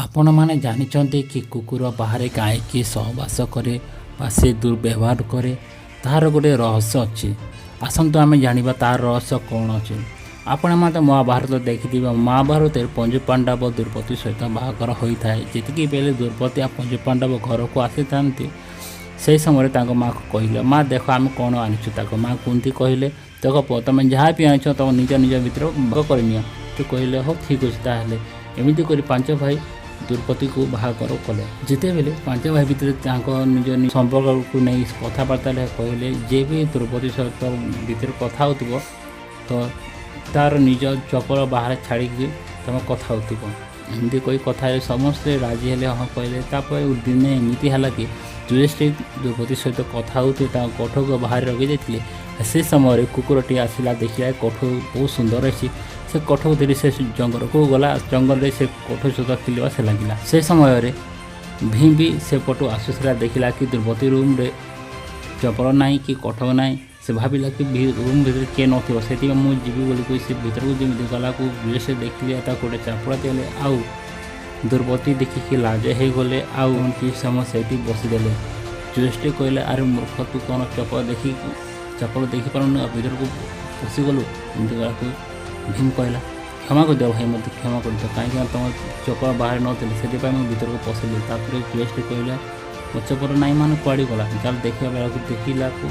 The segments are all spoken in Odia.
ଆପଣମାନେ ଜାଣିଛନ୍ତି କି କୁକୁର ବାହାରେ କାହିଁକି ସହବାସ କରେ ବା ସେ ଦୁର୍ବ୍ୟବହାର କରେ? ତାହାର ଗୋଟେ ରହସ୍ୟ ଅଛି। ଆସନ୍ତୁ, ଆମେ ଜାଣିବା ତାର ରହସ୍ୟ କ'ଣ ଅଛି। ଆପଣମାନେ ତ ମହାଭାରତ ଦେଖିଥିବେ। ମହାଭାରତରେ ପଞ୍ଚୁ ପାଣ୍ଡବ ଦ୍ରୌପଦୀ ସହିତ ବାହାଘର ହୋଇଥାଏ। ଯେତିକି ବେଳେ ଦ୍ରୌପଦୀ ଆଉ ପଞ୍ଚୁ ପାଣ୍ଡବ ଘରକୁ ଆସିଥାନ୍ତି, ସେହି ସମୟରେ ତାଙ୍କ ମାଆକୁ କହିଲେ, "ମା, ଦେଖ ଆମେ କ'ଣ ଆଣିଛୁ।" ତାଙ୍କ ମା କୁନ୍ତି କହିଲେ, "ଦେଖ ପୁଅ, ତୁମେ ଯାହା ବି ଆଣିଛ, ତୁମ ନିଜ ନିଜ ଭିତରେ ଭାଗ କରିନିଅ।" ସେ କହିଲେ, "ହଉ, ଠିକ୍ ଅଛି ତାହେଲେ।" ଏମିତି କରି ପାଞ୍ଚ ଭାଇ ଦ୍ରୌପଦୀକୁ ବାହାଘର କଲେ। ଯେତେବେଳେ ପାଞ୍ଚ ଭାଇ ଭିତରେ ତାଙ୍କ ନିଜ ନିଜ ସମ୍ପର୍କକୁ ନେଇ କଥାବାର୍ତ୍ତା ହେଲେ, କହିଲେ, ଯିଏ ବି ଦ୍ରୌପଦୀ ସହିତ ଭିତରେ କଥା ହେଉଥିବ, ତ ତାର ନିଜ ଚପଲ ବାହାରେ ଛାଡ଼ିକି ତୁମେ କଥା ହେଉଥିବ। ଏମିତି କହି କଥା ହେଲେ, ସମସ୍ତେ ରାଜି ହେଲେ, ହଁ କହିଲେ। ତାପରେ ଦିନେ ଏମିତି ହେଲା କି ଯୁଧିଷ୍ଠିର ଦ୍ରୌପଦୀ ସହିତ କଥା ହେଉଥିଲେ, ତାଙ୍କ କୋଠକୁ ବାହାରେ ରଖିଯାଇଥିଲେ। ସେ ସମୟରେ କୁକୁରଟି ଆସିଲା। ଦେଖିଲା, କୋଠ ବହୁତ ସୁନ୍ଦର ହେଇଛି। ସେ କୋଠକୁ ଧରି ସେ ଜଙ୍ଗଲକୁ ଗଲା। ଜଙ୍ଗଲରେ ସେ କୋଠ ସହିତ ଖେଳିବା ସେ ଲାଗିଲା। ସେ ସମୟରେ ଭୀମ ବି ସେପଟୁ ଆସୁଥିଲା। ଦେଖିଲା କି ଦ୍ରୌପଦୀ ରୁମ୍ରେ ଚପଲ ନାହିଁ କି କୋଠ ନାହିଁ। ସେ ଭାବିଲା କି ରୁମ୍ ଭିତରେ କିଏ ନଥିବ, ସେଥିପାଇଁ ମୁଁ ଯିବି ବୋଲି କହି ସେ ଭିତରକୁ ଯେମିତି ଗଲାକୁ ସେ ଦେଖିଲେ, ତାକୁ ଗୋଟେ ଚାପୁଡ଼ା ଦେଲେ। ଆଉ ଦ୍ରୌପଦୀ ଦେଖିକି ଲାଜ ହେଇଗଲେ ଆଉ କିଛି ସମୟ ସେଇଠି ବସିଦେଲେ। ଯୁଧିଷ୍ଠିର କହିଲେ, "ଆରେ ମୂର୍ଖ, ତୁ କ'ଣ ଚପଲ ଦେଖିପାରୁନୁ ଆଉ ଭିତରକୁ ପଶିଗଲୁ?" ଏମିତି କହିବାକୁ ଭୀମ କହିଲା, "କ୍ଷମା କରିଦିଅ ଭାଇ, ମୋତେ କ୍ଷମା କରିଦିଅ, କାହିଁକିନା ତୁମ ଚପଲ ବାହାରେ ନଥିଲେ, ସେଥିପାଇଁ ମୁଁ ଭିତରକୁ ପଶିଲି।" ତାପରେ ଯୁଧିଷ୍ଠିର କହିଲା, "ମୋ ଚପଲ ନାହିଁ ମାନେ କୁଆଡ଼େ ଗଲା? ଚାଲ ଦେଖିବା।" ବେଳକୁ ଦେଖିଲାକୁ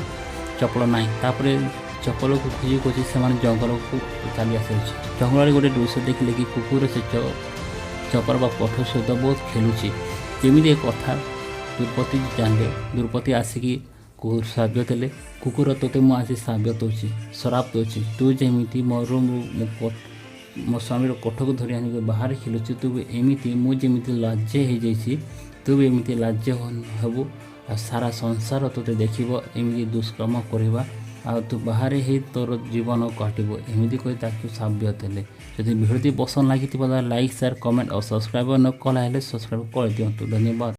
ଚପଲ ନାହିଁ। ତାପରେ ଚପଲକୁ ଖୋଜି ଖୋଜି ସେମାନେ ଜଙ୍ଗଲକୁ ଚାଲି ଆସିଅଛି। ଜଙ୍ଗଲରେ ଗୋଟେ ଦୃଶ୍ୟ ଦେଖିଲେ କି କୁକୁର ସେ ଚପଲ ବା କୋଠ ସହିତ ବହୁତ ଖେଳୁଛି। ଯେମିତି ଏ କଥା ଦ୍ରୌପଦୀ ଜାଣିଲେ, ଦ୍ରୌପଦୀ ଆସିକି କୁକୁର ଶ୍ରାପ ଦେଲେ, "କୁକୁର, ତୋତେ ମୁଁ ଆଜି ଶ୍ରାପ ଦେଉଛି, ସରାପ ଦେଉଛି। ତୁ ଯେମିତି ମୋ ରୁମ୍ରୁ ମୋ ସ୍ୱାମୀର କୋଠକୁ ଧରି ଆଣିକି ବାହାରେ ଖେଳୁଛୁ, ତୁ ବି ଏମିତି, ମୁଁ ଯେମିତି ଲାଜ ହେଇଯାଇଛି, ତୁ ବି ଏମିତି ଲାଜ ହେବୁ ଆଉ ସାରା ସଂସାର ତୋତେ ଦେଖିବ ଏମିତି ଦୁଷ୍କର୍ମ କରିବା ଆଉ ତୁ ବାହାରେ ହେଇ ତୋର ଜୀବନ କାଟିବୁ।" ଏମିତି କହି ତାକୁ ଶ୍ରାପ ଦେଲେ। ଯଦି ଭିଡ଼ିଓଟି ପସନ୍ଦ ଲାଗିଥିବ, ତାହେଲେ ଲାଇକ୍, ସେୟାର, କମେଣ୍ଟ ଆଉ ସବସ୍କ୍ରାଇବ୍ ନ କଲା ହେଲେ ସବସ୍କ୍ରାଇବ୍ କରିଦିଅନ୍ତୁ। ଧନ୍ୟବାଦ।